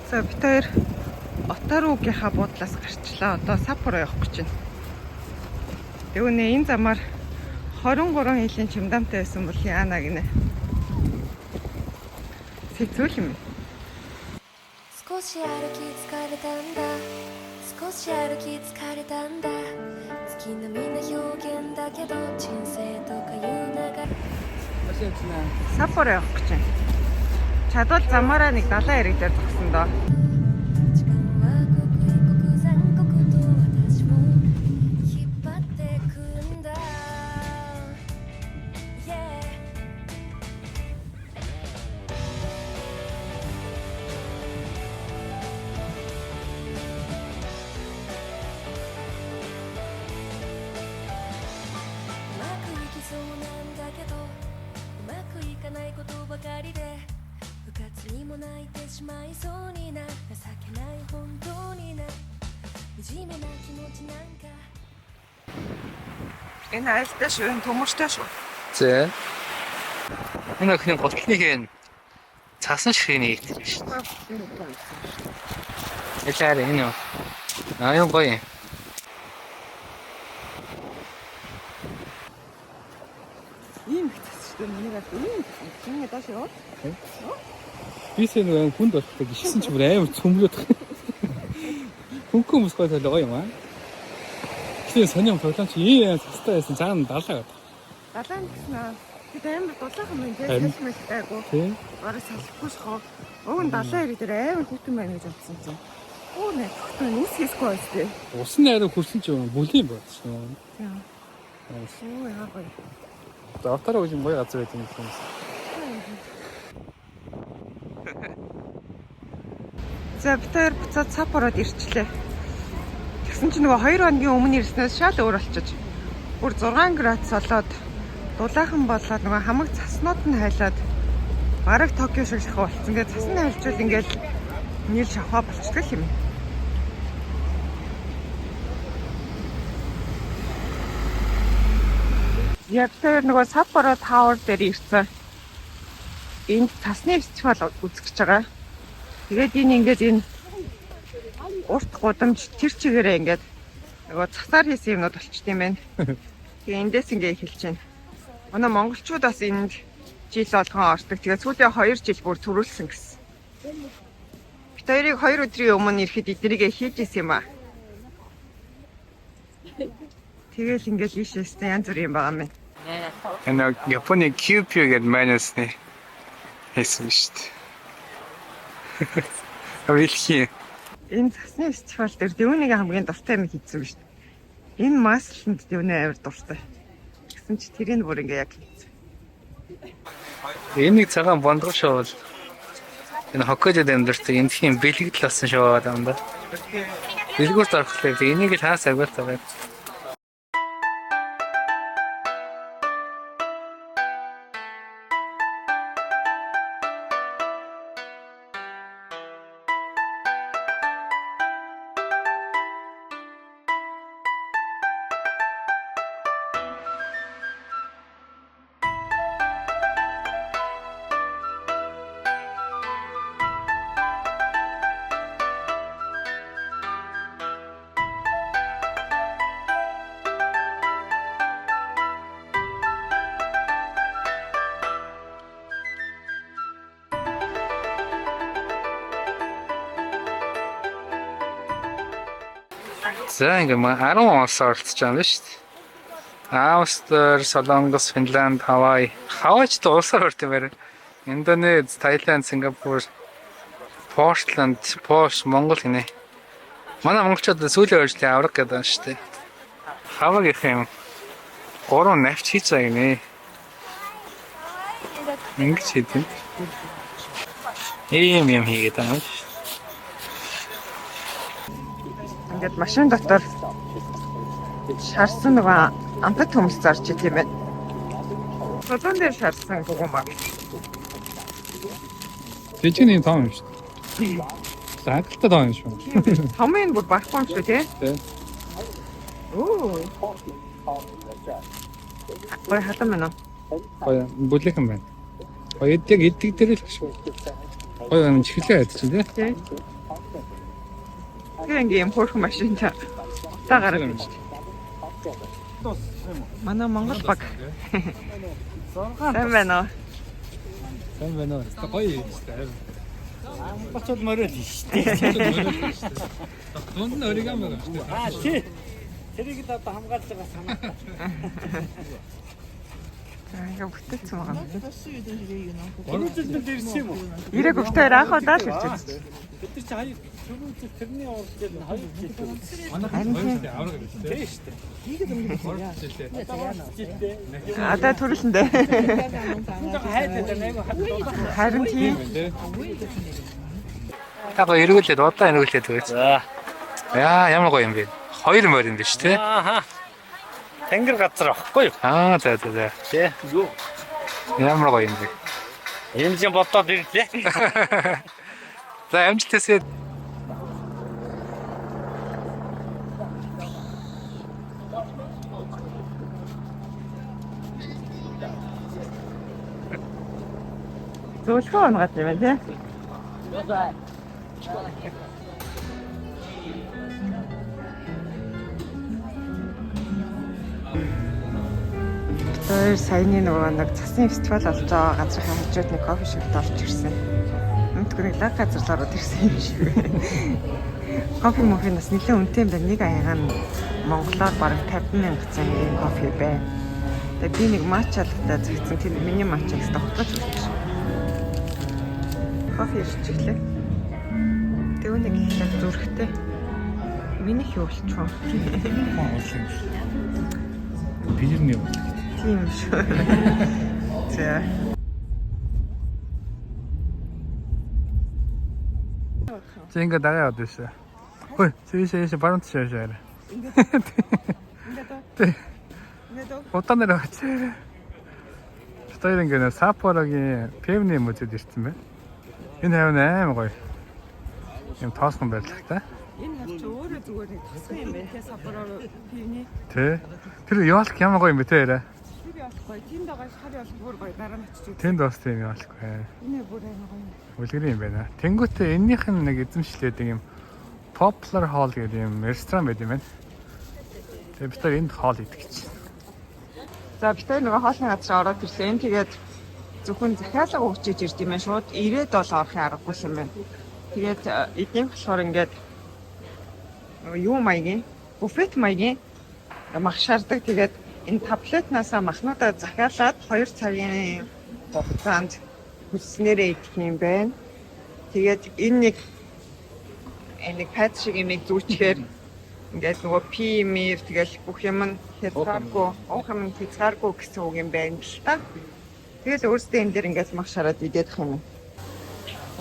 За, бид хоёр Отаругийнхаа буудлаас гарчлаа. Одоо Саппоро явах гэж байна. Тэгвэл энэ замаар 23 жилийн чемодантай байсан бол яана гинэ. Сэцүүл юм. 少し歩き疲れたんだ、少し歩き疲れたんだ。月並みな表現だけど、人生とかいう流れ。 Саппоро явах гэж байна. Чадвал замаараа нэг далайн эрэг дээр зогсон доо. 時間は刻一刻残酷と私を引っ張ってくんだ。 Yeah. うまくいきそうなんだけど、うまくいかないことばかりで、部活にも泣いてしまいそうにな、情けない、本当にな、惨めな気持ちなんか。 Энэ айлтай шүү, энэ төмөртэй шүү. За. Энэ охины гутлыг энэ цасан ширхэг нэг шүү дээ. Элээр энэ үү? Аа, юу гоё юм. Ийм их цас шүү дээ. Миний гал ийм их. Чиний доош яваа. Бисээ нэг хүнд болохтой гიშсэн чи бүр амар цөмрөөд. Хөнгөн хүмүүс гоё толгой юм аа. Гэтэ сонио тоглоом чи ийм цастай байсан цаана далаа гэдэг. Далайн гэсэн аа. Бид амар дулаахан байна те. Харин. Салмалтай. Тий. Бараг салахгүй шахав. Уг нь далайн эрэг дээр амар хүтэн байна гэж бодсон чинь. Оо нэ тогтоо нүс хийсгүй байж тээ. Ус нь арай хөрсөн чи бүлийн бодсон. Тийм. Оо, яа гоё. За, автараа үгүй гоё газар байт юм хүмүүс. За, бид хоёр буцаад Саппород ирчлээ. Тэгсэн чинь нөгөө 2 хоногийн өмнө ирснээс шал өөр болчихож. Бүр 6 градус болоод, дулаахан болоод, нөгөө хамаг цаснууд нь хайлаад, бараг Токио шиг шахав болцсон. Тэгээд цас нь хайлчвал ингээл нийл шавхаа болчдөг юм. Яг тэр нөгөө Саппоро Tower дээр ирсэн. Энд цасны фестивал үзэх гэж байгаа. Тэгээд энэ ингээд энэ урт гудамж тэр чигээрээ ингээд нөгөө цасаар хийсэн юмнууд болчт юм байна. Тэгээ эндээс ингээд эхэлж байна. Манай монголчууд бас энд жил болгон ордог. Тэгээ сүүлийн 2 жил бүр төрүүлсэн гэсэн. Бид хоёрыг 2 өдрийн өмнө ирэхэд эднийгээ хийж исэн юм аа. Тэгэл ингээд ийшээсээ янз бүрийн юм байгаа юм байна. Энэ Японы Кьюпио гэдэг майнасны хийсэн шүү дээ. Авилхи. Энэ цасны фестивал дээр Дивүнийг хамгийн дуртай юм хийсэн шүү дээ. Энэ масланд Дивүнэ амар дуртай. Тэгсэн чи тэрийг бүр ингээ яг хийсэн. Энэ нэг цагаан бондгол шоу бол энэ Хоккайдод амьдардаг эндхийн бэлэгдэл болсон шоу байгаа юм да. Дэлгүүрт орохлоо. Энийг л хаас агуулт байгаа юм. За, ингээ 10 улс оролцож байгаа юм байна шүү дээ. Австри, Солонгос, Финланд, Хавай. Хавай ч улсаар орт юм байна. Индонез, Таиланд, Сингапур, Портланд, Пош, Монгол гинэ. Манай монголчууд сүүлийн өөрчлөлт авраг гэдэг байна шүү дээ. Хавайгийнх юм. Гурван навч хийж байгаа гинэ. Ингэж хийдэм. Ийм юм хийгээд байгаа юм шүү. Ингээд машин дотор шарсан нөгөө амтат хүмүүс зарж идэм юм байна. Содон дээр шарсан гугуун баг. Тэг чинь юм том юм шүү дээ. Хангалттай том юм шүү. Томын бүр барахгүй юм шүү тий. Тий. Оо. Гой халан байна уу? Гоё бүлээхэн байна. Гоё яг идэг дээр л шүү. Гоё юм чихлээ хайд чинь тий. Тий. Тэр ингээ юм хөөрхөн машинтай утаа гараад ирж байна. Манай Монгол баг. Сайн байна уу? Сайн байна уу? Гоё юм шүү дээ. Бочод морил шүү дээ. Дунд нь оригами байгаа шүү дээ. Аа тий. Тэрийг л одоо хамгаалж байгаа санаа. Ингээ бүтээсэн байгаа юм. Түрүү жил бид ирсэн юм уу? Ирэг өвтөр анх удаа л ирж байна. Бид нар чи хоёр түрүү жил тэрний урд жил нь 2 жил ирсэн. Манайх хоёр шүү дээ. Авраг шүү дээ. Тий шүү дээ. Гурав жилээ. Жилдээ. Одоо төрөлөндөө. Жага хайдаад байна айгу хад. Харин тийм. Та гоё эргүүлээд удаан эргүүлээд өгөөч. За. Яа, ямар гоё юм бэ? Хоёр морь юм биш үү? Ааха. Тэнгэр газар ахгүй юу? Аа, за за за. Тий. Ямар гоё юм бэ? Ийм ч юм бодоод ирлээ. За, амжилт хүсье. Зөвлөгөө унгаад юм байна тий. Тэр саяны нөгөө нэг цасны фестивал болж байгаа газрын хажууд нэг кофе шопт орж ирсэн. Өмтгөр нэг лаг газар л ороод ирсэн юм шиг байна. Кофе мофи нас нэлээд үнэтэй юм байна. Нэг аяга нь монголоор бараг 50 мянга цангийн кофе байна. Тэгээ би нэг матча латте зэгцэн. Тэр миний матча их тогтож өгч. Кофе ирчихлээ. Тэг үнийг ихлээр зүрхтэй. Миний юу болчихвоо. Бирний юм. Тийм шүү. За. Чи ингээ дагаа яваад байсан. Хөөе, тийш ийш баруун тийш явж байгаа. Ингээд үү? Тий. Ингээд үү? Удаан нэр аваач. Бид хоёр ингээ нэ Саппорогийн пивны музейд ирсэн байна. Энэ хавь амар гоё. Юм тоосгон барилгатай. Энэ хав чи өөрөө зүгээр нэг тусгай юм байна те Саппоро пивний. Тэ. Тэр ёлк ямар гоё юм бэ те арай. Тэр ялахгүй. Тэнд байгаа хар ялк бүр гоё дараа нь очиж үз. Тэнд бас тийм ёлк байна. Энэ бүр амар гоё юм. Үлгэрийн юм байна. Тэнгүүтээ эннийх нь нэг эзэмшлээд юм Popular Hall гэдэг юм ресторан байт юм байна. Тэгээ бид нар энд хоол идэх гэж. За бид хоёр нөгөө хоолны газар ороод ирлээ. Энэ тэгээд зөвхөн захиалга өгч иж ирд юм байна. Шууд ирээд бол орохын аргагүй юм байна. Тэгээд эднийх болохоор ингээд нөгөө юу маягийн буфет маягийн мах шаарддаг. Тэгээд энэ таблетнаасаа махнуудаа захиалаад 2 цагийн хугацаанд хүсснээрээ идэх юм байна. Тэгээд энэ нэг энэ нэг пад шиг юмыг зүүчээр ингээд нөгөө пи мэр тэгэл бүх юм нь хязгааргүй, уух юм нь хязгааргүй гэсэн үг юм байна л та. Тэгэл өөрсдөө энэ дээр ингээд мах шараад идэх юм.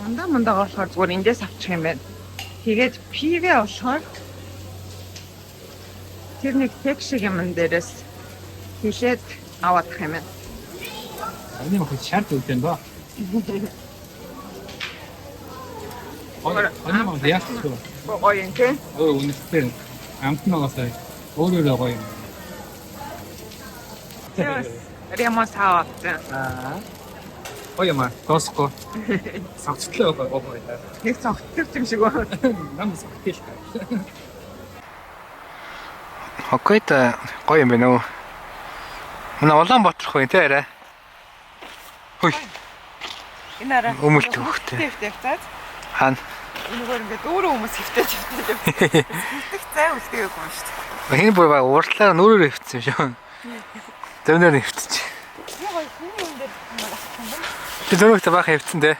Ундаа мундагаа болохоор зүгээр эндээс авчих юм байна. Тэгээд пивэ болохоор тэр нэг тег шиг юмн дээрээс хилээд аваадах юм байна. Аны мах шард өгдөн юм ба. Оны мах яах вэ? Гоё юм тий. Өө үнэхээр амт нагаасаа өөрөөрөө гоё юм. Тэгээс Ремос аваад. Аа. Гоё юм аа. Дуусахгүй. Согцлоо гоё гоё. Нэг цогцлог юм шиг байна. Нам согтол. Хоккайдо гоё юм байна уу? Манай Улаанбаатар хөө тий арай. Хүй Энэ арай. Өмөлт хөвгтэй. Хэвтэй хэвтэй. Хаана? Энэгээр ингээд өөрөө хүмүүс хэвтэй хэвтэй хэвтэй. Хэвтэх зай үлдээгүй юм шүү дээ. Энэ бүр баг урдлаар нүрээр хэвтсэн юм шиг. Зөнөр нь хэвтчих. Би гоё хүний юм дээр асуух юм байна. Би зөрөгтэй баахан хэвтсэн дээ.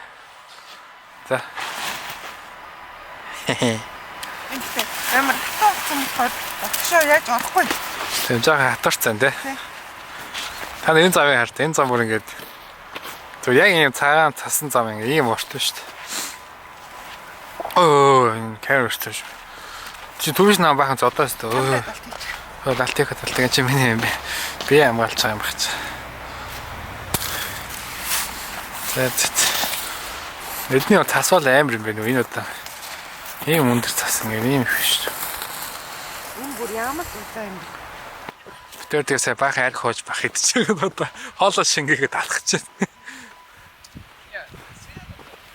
За. Энэтэй амар хатуу болсон болохоор дотгошоо яаж орохгүй. Тийм жоохон хатуурцсан тий. Тий. Та нар энэ замыг харт. Энэ зам бүр ингээд зөв яг ийм цагаан цасан зам ингээд ийм урт шүү дээ. Оо энэ камер урт шүү. Чи түрүүш наа баахан зодоо шүү дээ. Өө лалтих талтай чи миний юм бэ. Би хамгаалж байгаа юм баг чи. За за. Эдний цас бол амар юм байна уу энэ удаа. Ийм өндөр цас ингээд ийм их шүү. Энэ бүр ямар зүйтэй юм бэ? Тэр тэгээ сая баахан арх хууж бах идчихээд одоо хоолоо шингээгээд алхах чинь.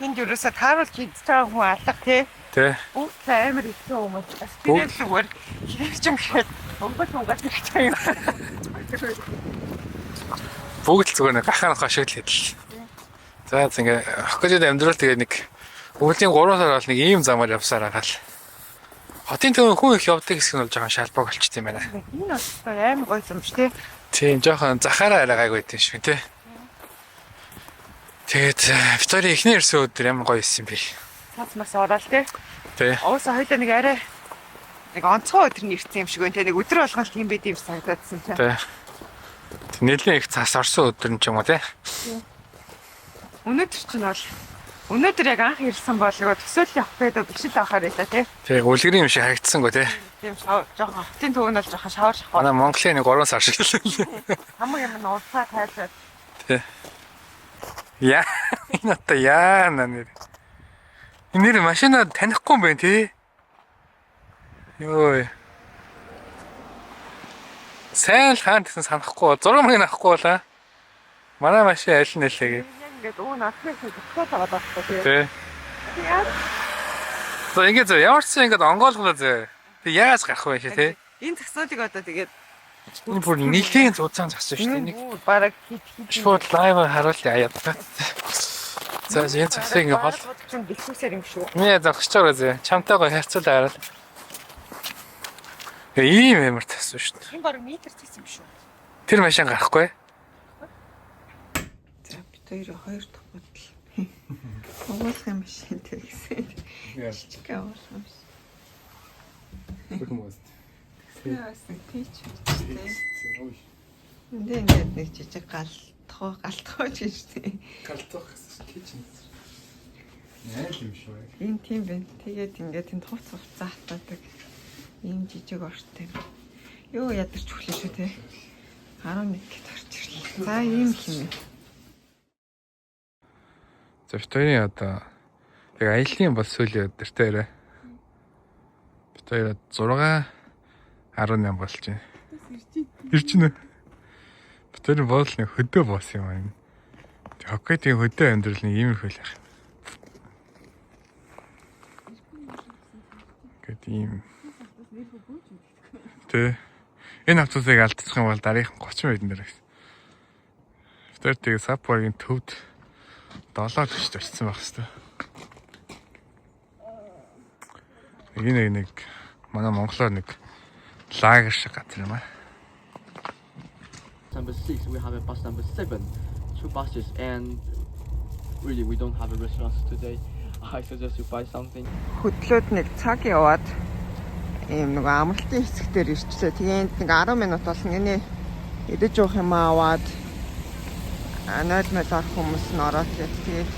Энд юусаа тааруулж идэж байгаа хүн алга тий. Тэ. Бүгд амар хэцүү хүмүүс. Тэр л зүгээр хэрэг юм гэхэд өнгөт унгаад хэрэгтэй юм. Бүгд л зүгээр нэг гахаа нохоо шиг л хэдэл. За ингээ Хоккайдод амьдрал тэгээ нэг өвлийн 3 сар бол нэг ийм замаар явсаар байгаа л. Хотын төв хүн их явдаг хэсэг нь бол жоохон шалбаг болчт юм байна. Энэ бол амар гоё юм шүү тий. Тийм жоохон захаараа арай гайгүй байт юм шиг тий. Тэгээд Викторийн эхний ирсэн өдөр ямар гоё исэн юм бэ? Цац мас ороод тий. Тий. Уусаа хоёлаа нэг арай нэг онцгой өдөр нь ирсэн юм шиг байна тий. Нэг өдөр болгон л тийм байд юм санагдадсан тий. Тий. Нэлийн их цас орсон өдөр нь ч юм уу тий. Өнөөдөр чинь бол өнөөдөр яг анх ирсэн болго төсөөл явах гэдэг биш л байхаар байлаа тий. Тий, үлгэрийн юм шиг харагдсангүй тий. Тийм шав жоохон хотын төв нь бол жоохон шавар шахав. Манай Монголын нэг 3 сар шиг л. Хамаг юм нь уртаа тайлаад Тий. Яа, энэ одоо яана нэр. Энэ нэр машина танихгүй юм байна тий. Йой. Сайн л хаан гэсэн санахгүй, зураг мөрийг авахгүй болаа. Манай машин аль нь нэлээ гэ. яг ингээд өө наадхыг зогсоод байгаа байхгүй тий. Тий. Яа. За ингээд зөө ямар ч юм ингээд онгойлголоо зөө. Тэг яаж гарах вэ тий? Энэ зогсоолыг одоо тэгээд Энэ бүр нийлээн зузаан зогссон шүү дээ. Нэг бараг хит хит шууд лайв харуулъя ядгаа. За энэ зогсыг ингээд хол чинь бэлхүүсээр юм шүү. Миний зогсож байгаа зөө. Чамтайгаа харьцуулаа хараад. Тэгээ ийм амар тассан шүү дээ. Энэ бараг метр цэс юм шүү. Тэр машин гарахгүй. За бид хоёр хоёр дахь бодол. Угуулах юм шиг тэгсэн. Жижиг угуулах юм шиг. Хүмүүс. Бас нэг тийч тий. Энд ингээд нэг жижиг галтгоо галтгоо ч гэж тий. Галтах гэсэн тийч. Найл юм шүү. Энэ тийм байна. Тэгээд ингээд энэ хувц хувцаа хатаадаг ийм жижиг ортой юм. Юу ядарч өглөө шүү тий. 11 гэд орж ирлээ. За ийм л юм. За бид хоёрын одоо яг аялын бол сүүлийн өдөр те арай. Бид хоёр 6 18 болж байна. Ирж байна. Бид хоёрын боол нэг хөдөө боос юм байна. Тэг Хоккайдын хөдөө амьдрал нэг иймэрхүү л байх. Гэт ийм. Тэ. Энэ автобусыг алдчих юм бол дараагийнх нь 30 минутын дараа гэсэн. Бид хоёр тэгээ Саппорогийн төвд 7 төчд очсон байх хэвээр. Энэ нэг манай Монголоор нэг лагер шиг газар юм аа. Number 6, we have a bus number 7, two buses, and really we don't have a restaurant today. I suggest you buy something. Хөдлөөд нэг цаг яваад ийм нэг амралтын хэсэг дээр ирчлээ. Тэгээ энд нэг 10 минут болно гинэ. Идэж уух юм аваад 0 мэл орох хүмүүс нь ороод тэгээд тэгээд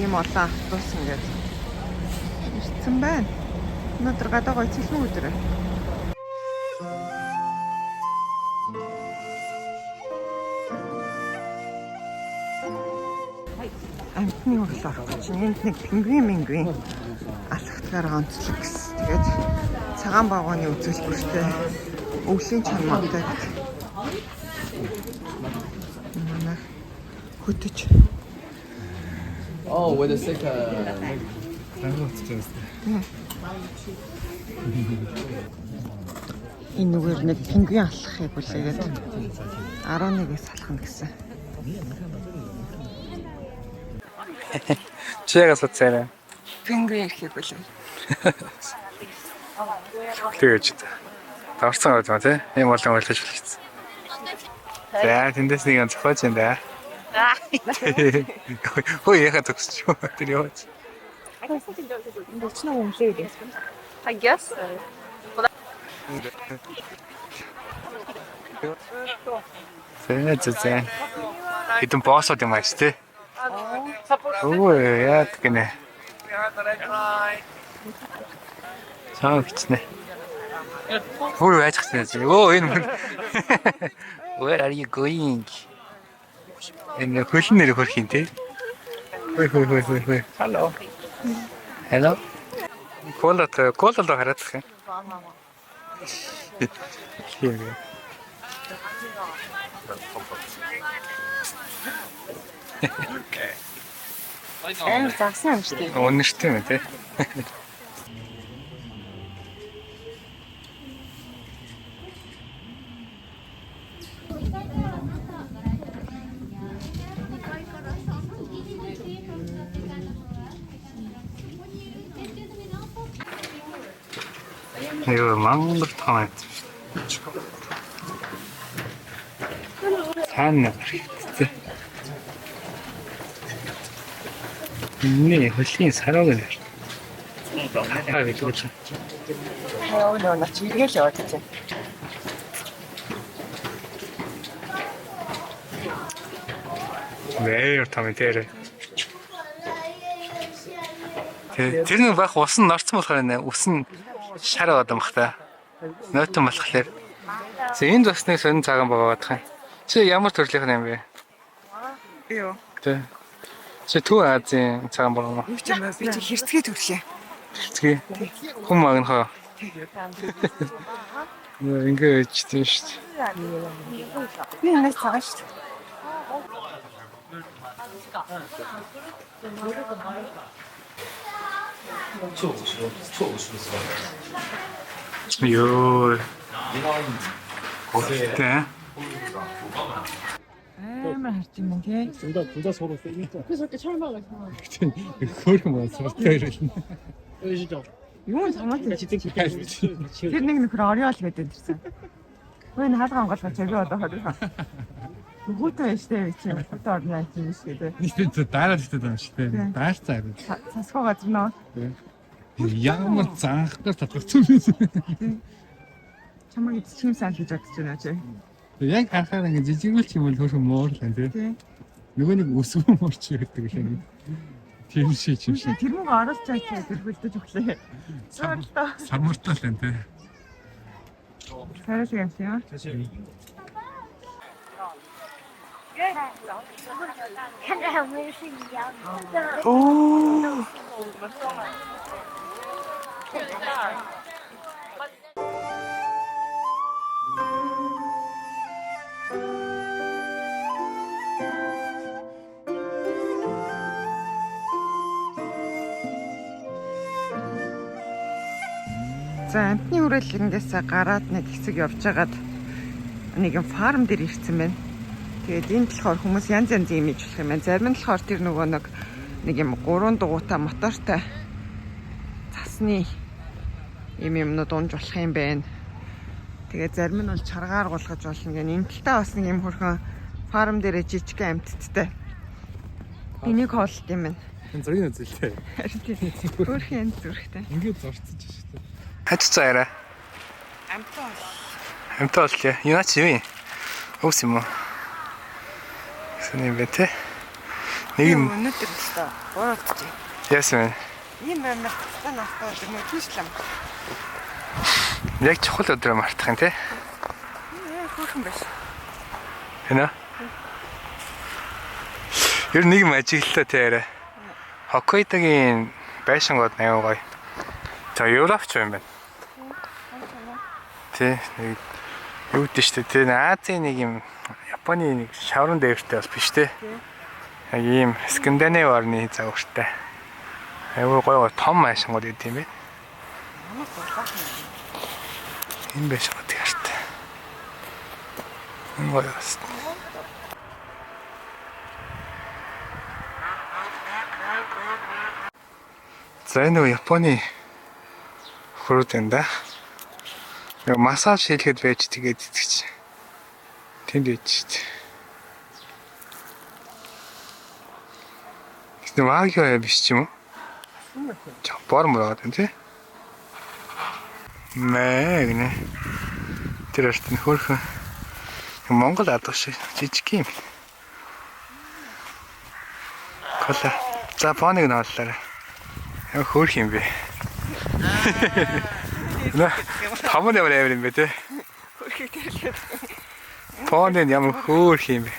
ийм олон автобус ингээд ирсэн байна. Өнөөдөр гадаа гоё цэлмэн өдөр. Амтны хурал орох гэж энд нэг пингвин мингвин алхахтгаар онцлог гэсэн. Тэгээд цагаан вагоны үзүүлбэртэй өвлийн чанмаатай гэдэг. Манай хөтөч. Oh, wait a second. Энэ нүгээр нэг пингвин алхахыг хүлээгээд 11-ээс алхана гэсэн. Чи яга суцаарай. Пингвин ирэхийг хүлээ. Тэгэж. Даварцсан байгаа тий. Ийм олон ойлгож хэлчихсэн. За тэндээс нэг юм зохиож юм да. Хөө яхаа зогсож юу тэр яваач. Өчнө өмлөө гэдэг. I guess so. За за за. Хэдэн боссууд юм ааш тий. Өө яад гинэ. Цаа гिचнэ. Хөө яаж гिचнэ. Өө энэ мөр. Where are you going? Энэ хөлн нэр хөрх юм тий. Хөө хөө хөө хөө хөө. Hello. Hello. Кола кола л хараадах юм. Тийм. Амар загсан юм шүү дээ. Үнэртэй юм тий. Юу мангар том юм. Цаана хэрэгтэй. Миний хөлийн сараг нэр. Хаа гэж бодсон. Яа нөө наа чи эргээл яваад чинь. Вэр том тэр. Тэр нэг байх ус нь норцсон болохоор нэ ус нь шар байгаа юм бах та. Нойтон болохоор. За энд бас нэг сонин цагаан богоо бодох юм. Чи ямар төрлийнх нь юм бэ? Би юу? Тэ. Чи Төв Азийн цагаан богоо мó? Юу ч юм бэ? Би чи хэрцгий төрлөө. Хэрцгий. Хүм магнах уу? Нөө ингэ ичсэн шүү дээ. Би энэс цагаан шүү дээ. Йоо. Тэ. Амар харж юм тий. 둘다 서로 세니까. Хөөрхөн байна. Суртай ирэлнэ. Юу самаатай Тэр нэг нөхөр Ориол гэдэг тэрсэн. Хөөе энэ хаалга онгойлгоо чи би одоо хорих. Хүүтэй байж тээ чи хүүтэй орно юм биш гэдэг. Нийт дараа л юм шүү дээ. Даарцаа юм. Сасгүй газар нөө. Ямар занхгаар татгацсан бэ? Чамайг эцэг юм сайн л гэж бодож байна чи. Яг харахаар ингэ жижигүүлч юм бол хөөрхөн муур л тий. Тий. Нөгөө нэг өсвөн муурч байдаг л юм. Тийм шиг юм шиг. Тэр мөнгө оруулж чаа чи хөлдөж өглөө. Суурлаа. Самуртай л тий. Сарай юм шиг юм. 看着我们是一样的。 Оо. За амтны хүрээлэнгээс гараад нэг хэсэг явж хагаад нэг юм фарм дээр ирсэн байна. Тэгээд энд болохоор хүмүүс янз янзын юм хийж болох юм байна. Зарим нь болохоор тэр нөгөө нэг нэг юм гурван дугуйтай мотортой цасны юм юмнууд унж болох юм байна. Тэгээд зарим нь бол чаргаар гулгаж болно гэн. Энэ талтаа бас нэг юм хөрхөн фарм дээрээ жижигхэн амьтдтай. Энийг хоолт юм байна. Энэ зургийг үзэлтэй. Харин тийм. Хөөрхөн зүрхтэй. Ингээд зурцж шүү дээ. Хачцаа яриа. Амтаа бол. Амтаа боллоо. Юунаач юу юм? Өвс юм уу? Сэний юм бэ те? Нэг нь Өнөөдөр л та буруутчих. яасан бэ? Ийм амар цэцэн настай өдөр нэг тийшлэм. Яг чухал өдрөө мартах юм те? Хөөрхөн биш. Гэнэ? Ер нь нэг юм ажиглалаа те яриа. Хоккайдогийн байшингууд аюу гоё. За Европч юм байна. Тэ нэг юу гэдэг штэ тэ Азийн нэг юм Японы нэг шаврын дээвэртэй бас биш те. Яг ийм Скандинав орны загвартай. Аюу гоё гоё том байшингууд гэдэг юм бэ. Ямар дулаахан юм. Энэ байшингууд хартай. Энэ гоё бас. За энэ нөгөө Японы хөрүүд юм да. Нөгөө массаж хийлгэхэд байж тэгээд итгэж. Тэнд байж шүү дээ. Тэгсэн магио биш ч юм уу? Чам бор мөр байгаа юм тий. Мэ гинэ. Тэр арт нь хөөрхөн Монгол адуу шиг жижиг юм. Кола. За поныг нь хооллоорой. Ямар хөөрх юм бэ? Нэ том нь ямар амар юм бэ те? Хөөрхийг тэрлээд. Поны нь ямар хөөрх юм бэ?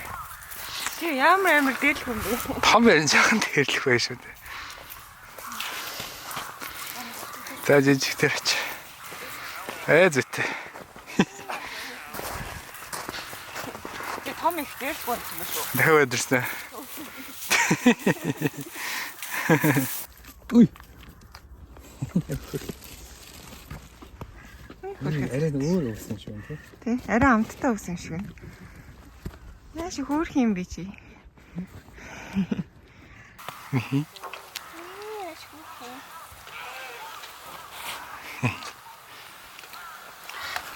Чи ямар амар дээлх юм бэ? Том ярин жаахан тэрлэх байх шүү дээ. За жижиг тэр ач. Ээ зүйтэй. Чи том их дээлх болсон юм шүү. Дахиад өдөрсөн. Үй. Арай өөр өгсөн юм шиг тий. Тий, арай амттай өгсөн юм шиг байна. Нааш хөөрх юм би чи.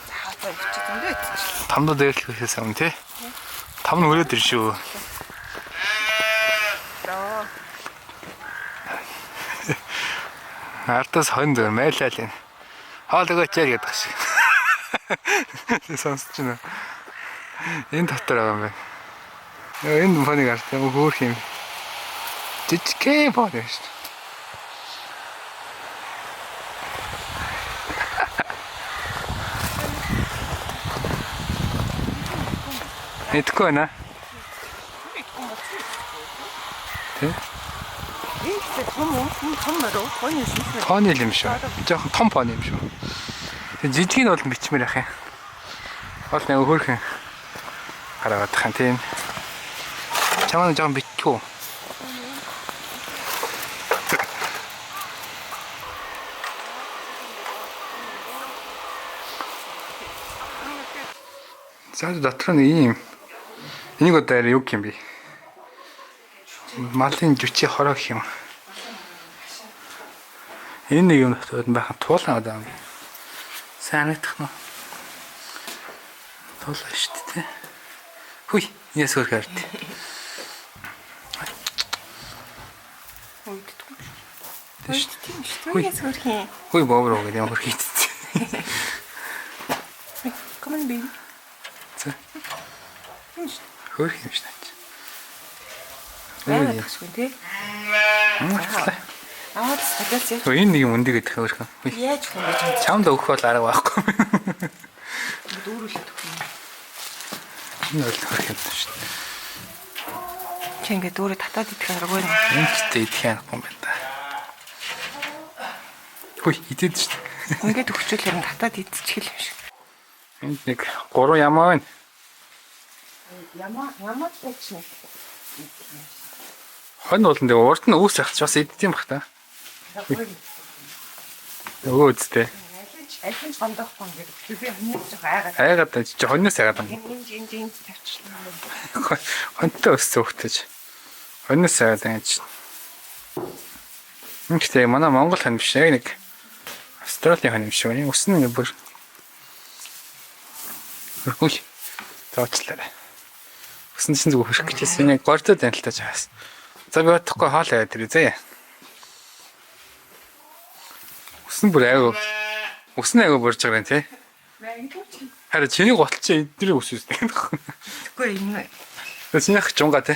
За одоо өвчт зөндөө идчихлээ. Тамд дээрлэхээс өмнө тий. Там нь өрөөд ир шүү. За. Ардаас хонь зөр майлал энэ. Хоол өгөөч яа гэдэг шиг. Сонсож байна. Энэ дотор байгаа юм байна. Йоо, энэ фоныг харт юм хөөх юм. Жижигхэн фон юм шүү. Идэхгүй байна. Тэ? Энэ ихтэй том уу? Энэ том мөрөө? Хонь юм шиг. Пони л юм шүү. Жохон том пони юм шүү. Тэг жижиг нь бол бичмээр ах юм. Бол нэг хөөрхөн гараад байх юм тийм. Чамаа нэг жоохон бичгүй. За дотор нь ийм. Энийг одоо арай юу гэх юм бэ? Малын жүчи хороо гэх юм. Энэ нэг юм дотоод байх туулан одоо. Сайн харагдах нь. Туулаа шүү дээ. Хүй, яс хөрх харт. Уйддаггүй. Тийм шүү. Тийм шүү. Түүнээс хөрх юм. Хүй бовроо гэдэг юм хөрх хийцээ. Come on baby. За. Тийм шүү. Хөрх юм шүү дээ. Байгаад тахшгүй тий. Аваад садаас яаж Хөө энэ нэг юм өндөг гэдэг хөрх. Хүй. яаж хүн гэж юм Чамд өгөх бол арга байхгүй. дүүрүүлээд өгөх юм. Энэ бол хөрх юм шүү дээ. Чи ингээд дүүрээ татаад идэх аргагүй юм. Энэ ч тэ идэх юм байна да. Хүй, идэд шүү дээ. Ингээд өгчүүл хэрэг татаад идчихэл юм шиг. Энд нэг гурван ямаа байна. Ямаа ямаа чи. Хонь бол нэг урд нь үүс ахч бас иддэг юм бах та. Нөгөө үсттэй. Аль нь гондохгүй ингээд өгчүү. Би хоньос жоох айгаад. Айгаад байна. Чи хоньноос айгаад байна. Энэ энэ энэ тавьчихлаа. Хонтой өссөн хөвгөж. Хоньноос айгаад байна чи. Гэхдээ манай Монгол хон биш яг нэг Австралийн хон юм шиг байна. Өсөн нэг бүр. Хөрхөл. Зоочлаарай. Өсөн чинь зүгээр хөрөх гэжсэн. Нэг гордод байна л та чаас. За би бодохгүй хоол аваад ирээ заяа. Өсөн бүр айгу. Өсөн айгу бурж байгаа юм тий. Харин чиний гутал чи эдний ус үсдэг. Тэгэхгүй энэ Тэгээ чинийх жунга тий.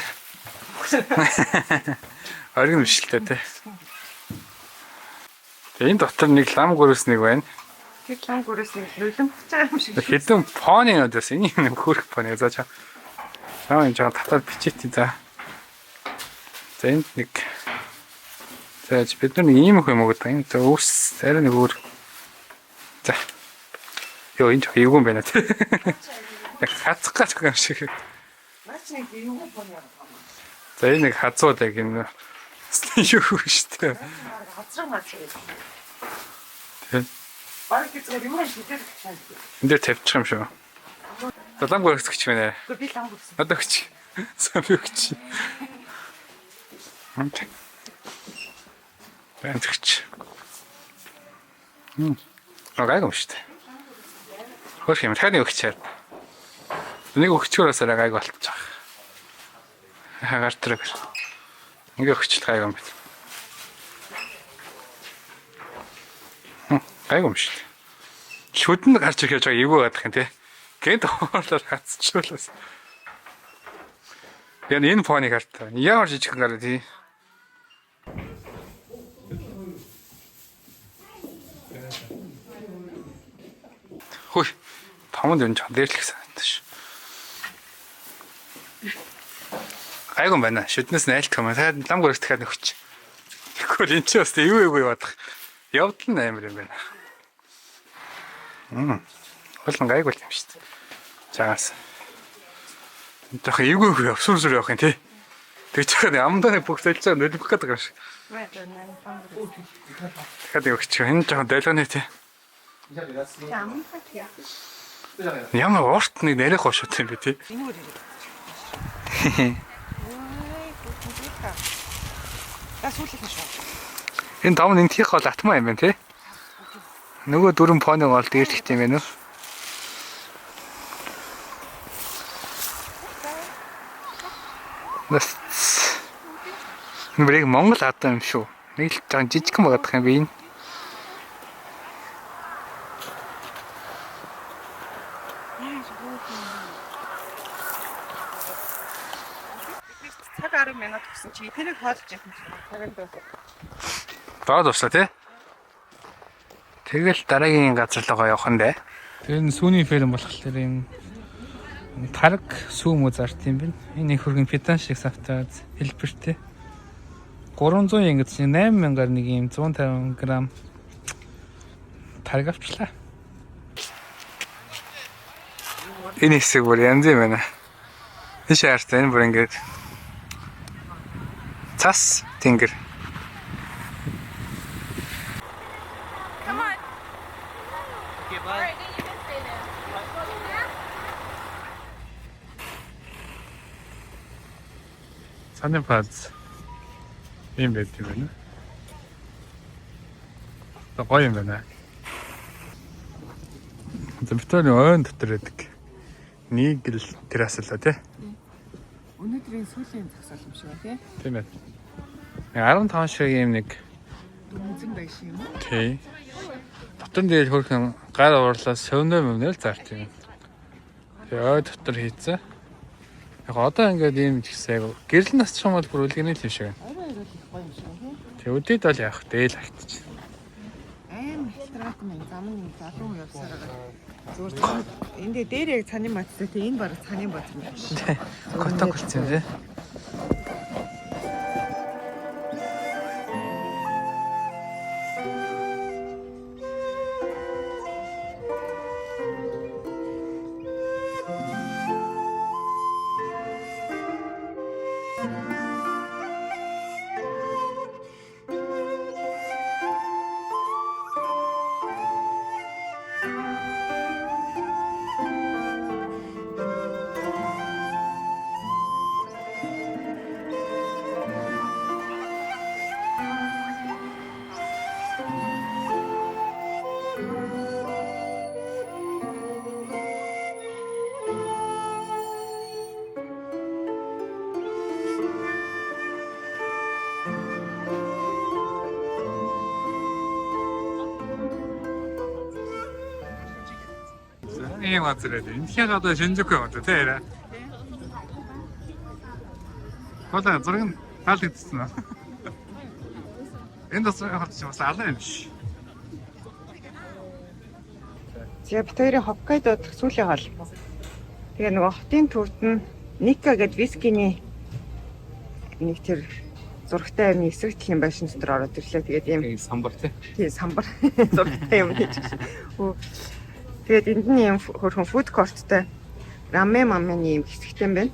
Оргин биш л дээ тий. Тэгээ энэ дотор нэг лам гөрөөс нэг байна. тэр лам гөрөөс нэг нулимхж байгаа юм шиг. Хэдэн пони нод бас энэ нэг хөөрх пони за чаа. За энэ жаа татаад бичээт за. За энд нэг за бид нар нэг ийм их юм өгöd байгаа юм. За өвс арай нэг өөр. За. Йоо энэ жоо эвгүй юм байна тий. Яг хацах гэж юм шиг. Наач нэг юу пони юм. За энэ нэг хазууд яг энэ юу шүү дээ. Газраа маа чи. Тий. Бараг зүгээр юм шидэр чам. Энд дээр тавьчих юм шүү. За лам гөрөс гэж байна. Гэхдээ би лам гөрсөн. Одоо өгч. За би өгч. Бэнт өгч. Гайгүй юм шүү дээ. Хөрх юм. Дахиад нэг өгчээр. Нэг өгчгөрөөс арай гайгүй болчих. Хагаар тэрэг. Ингээ өгчл гайгүй юм байна. Гайгүй юм шүү дээ. Шүд нь гарч ирэхээр жоо эвгүй гадах юм тий. Гэнт хоорлоор хацчихлаа. Яг энэ фоныг хартаа. Ямар жижигхэн гараа тий. Хүй. Томонд юм жоо дээрлэх санагдаж ш. Гайгүй юм байна. Шүднээс найлтах юм. Дахиад лам гөрөх дахиад нөхч. Тэгэхгүй энэ ч бас эвгүй эвгүй бодох. Явдал нь амар юм байна. Хол гайгүй юм шүү дээ. Чагаас. Жохон эвгүй эвгүй явсур сүр явах юм тий. Тэгж яхад амдаа нэг бүх солилцоо нөлбөх гэдэг юм шиг. Дахиад өгч. Энэ жоохон долгионы тий. Ямар урт нэг нарийнх уушууд юм бэ тий. Энэ өөр ирээ. За сүүлийнх нь шүү. Энэ дав нь энтхих гол атмаа юм байна тий. Нөгөө дөрвөн пони гол дээрлэх юм байна уу? Нас. Энэ бүр яг Монгол адам юм шүү. Нэг л жаахан жижигхэн байгаадах юм би энэ. Цаг 10 минут гэсэн чи тэрийг хоолж явах юм шиг. Цагаан дөө. Доод услаа тий. Тэгэл дараагийн газар руугаа явах нь дээ. Тэр нь сүүний ферм болохоор юм тараг сүү мө зарт юм байна. Энэ их хөргөн питан шиг савтаад хэлбэртэй. 300 yen гэсэн 8000-аар нэг юм 150 г тараг авчлаа. Энэ хэсэг бүр янз юм байна. Энэ шаартай энэ бүр ингээд цас тэнгэр. Цааны паз юм байт юм байна. Одоо гоё юм байна. За битүүний ойн дотор байдаг. Нэг л террас л тий. Өнөөдрийн сүүлийн зогсоол юм шиг байна тий. Тийм ээ. 15 шиг юм нэг Үнзэн байшин юм уу? тий. Дотор нь дээр хөрхөн гар уурлаа сөвнөө мөвнөл зарт юм. Тэгээ ой дотор хийцэн. Яг одоо ингээд ийм ч гэсэн айгу гэрэл нас ч юм бол бүр үлгэрний л юм шиг байна. Орой орой их гоё юм шиг байна тий. Тэгээ өдөөд бол явах дээл хайтчих. Аим хялтраад мэн зам нь залуу явсаар байгаа. Зүгээр энд дээр яг цаны бацтай тий энэ бараг цаны бац юм биш. Коток болсон юм тий. Ийм газар байдаг. Энэхээр одоо Шинжүк юм одоо тий арай. Хоолой зураг нь таалагдсан уу? Энд бас хавч бас алан юм биш. За бид хоёрын Хоккайдо дахь сүүлийн хоол. Тэгээ нөгөө хотын төвд нь Ника гэд вискиний нэг тэр зурагтай юм эсрэг талын байшин дотор ороод ирлээ. Тэгээд ийм Самбар тий. тий самбар зурагтай юм хийж. Өө. Тэгээд энд нь ийм хөрхөн фуд корттой рамен мамены ийм хэсэгтэй юм байна.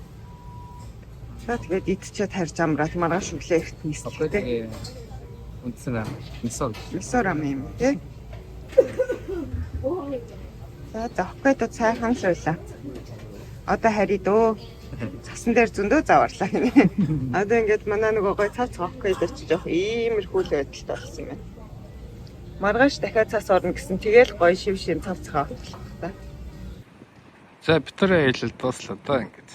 За тэгээд идчихэд харж амраад маргааш өглөө эрт нислэгтэй. Үндсэн рам. Мисо. Мисо рамен юм тий. За за Хоккайдо сайхан л байлаа. Одоо харъя дөө. Цасан дээр зөндөө заварлаа гинэ. Одоо ингээд манай нөгөө гой цац Хоккайдо чи жоох иймэрхүү л байдалтай болсон юм байна. Маргааш дахиад цас орно гэсэн тэгэл гой шив шим цав цахаа авчлах та. За битэрээ аялал дууслаа да ингээд.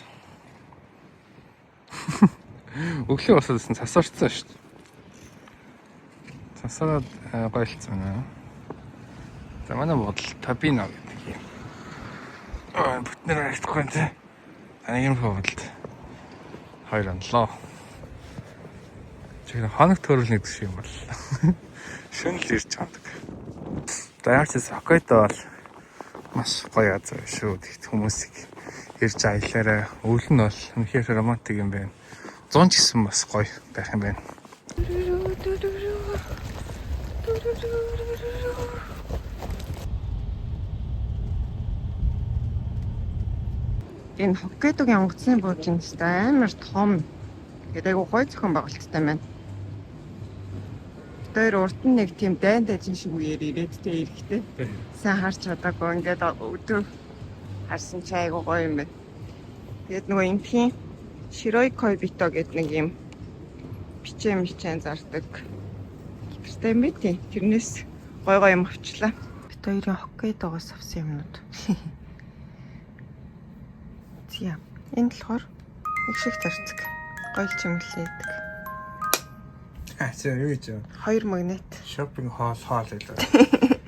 Өглөө босоод цас орцсон шүү дээ. Цасаад гойлцсон байна. За манай бодол Табино гэдэг юм. Аа бүтнээр харагдахгүй юм тий. За нэг юм бодолд. Хоёр онлоо. Тэр хоног төрөл нэг шиг юм боллоо. Шөнө л ирж чаддаг. За ямар ч байсан Хоккайдо бол маш гоё газар шүү. Тэгт хүмүүсийг ирж аялаарай. Өвөл нь бол үнэхээр романтик юм байна. Зун ч гэсэн бас гоё байх юм байна. Энэ Хоккайдогийн онгоцны буудлын тест амар том. Тэгээд айгу гоё зохион байгуулалттай байна. Бид хоёр урд нь нэг тийм дайн дажин шиг үеэр ирээд тэ ирэхтэй. Сайн харж чадаагүй, ингээд өдөр харсан чи айгуу гоё юм байна. Тэгээд нөгөө энхийн 白い恋人 гэдэг нэг юм бичээ мичэн зардаг. Тэртэй юм би тий. Тэрнээс гой гой юм авчлаа. Бид хоёрын Хоккайдогоос авсан юмнууд. За. Энэ болохоор нэг шиг зарцаг. Гоёл чимэглээдэг. Аа, чи юу гэж вэ? Хоёр магнит. Shopping hall hall гэдэг.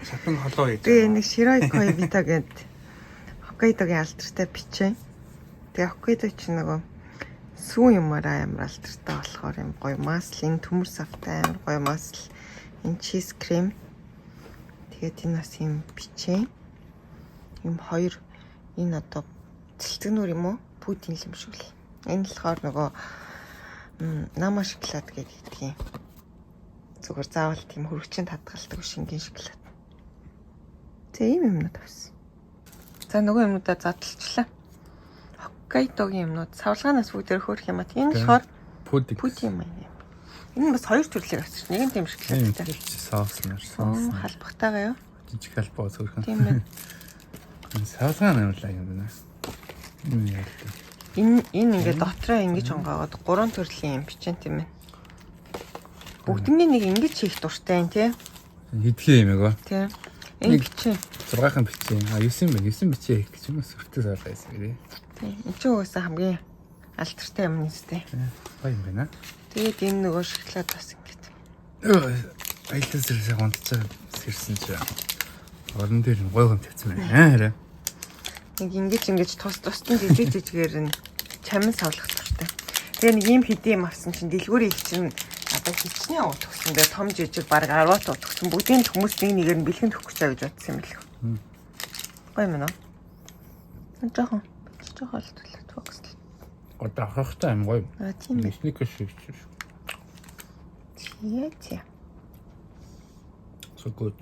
Shopping hall гэдэг. Тэгээ нэг 白い恋人 гэдэг Хоккайдогийн алдартай бичээ. Тэгээ Хоккайдо чи нөгөө сүүн юмараа амар алдартай болохоор юм гоё маслын төмөр савтай амар гоё масл, энэ cheese cream. Тэгээд энэ бас юм бичээ. Юм хоёр энэ одоо цэлцэгнүр юм уу? Пудинг юм шиг л. Энэ болохоор нөгөө 生 шоколад гэдэг юм. Зүгээр заавал тийм хөргөчөнд хадгалдаг шингэн шоколад. За, ийм юмнууд авсан. За, нөгөө юмнуудаа задлалчлаа. Хоккайдогийн юмнууд савлгаанаас бүгдээр хөөрөх юм а. Энэ болохоор Пудинг. пудинг юм. Энэ бас хоёр төрлийг авчирч, нэг нь тийм шоколадтай. Соус нар соус. Халбагтайгаа юу? Жижиг халбаа зөөрхөн. Тийм ээ. Энэ савлгаан амарлаа юм байна. Энэ яа гэдэг. Энэ ингээд дотроо ингэж онгоогоод гурван төрлийн юм бичэн, тийм ээ. Бүгднийг нэг ингэж хийх дуртай юм тий. Хэдхэн юм яг. Тийм. Энэ Нэг- бичэн. 6хан бичээ. А, 9 байна. 9 бичээ хийх гэж юм уу? Сүртэй савлгаа байсан гэрээ. Тийм. Энэ чинь угаасаа хамгийн алдартай юм нэстэй. Гоё юм байна. Тэгээд энэ нөгөө шоколад бас ингэж. Аялал зэрэг унтцаа сэрсэн чи. Орон дээр нь гоё юм тавьсан байна. Арай. Нэг ингэж тус тусдан жижиг жижигээр нь чамин савлах дуртай. Тэгээ нэг ийм хэдийн юм авсан чинь дэлгүүрийн их чинь одоо хичнээн ууд өгсөн дээ, том жижиг баг 10 ууд өгсөн. Бүгдийн хүмүүс нэг нэгээр нь бэлхэн өгөх гэж байгаа гэж бодсон юм билүү. Гоё юм уу? Жохон. Жохон л төлөө фокус. Одоо авахтай юм гоё. А, тийм ээ. Snickers шиг шиг. Тий, тий. So good.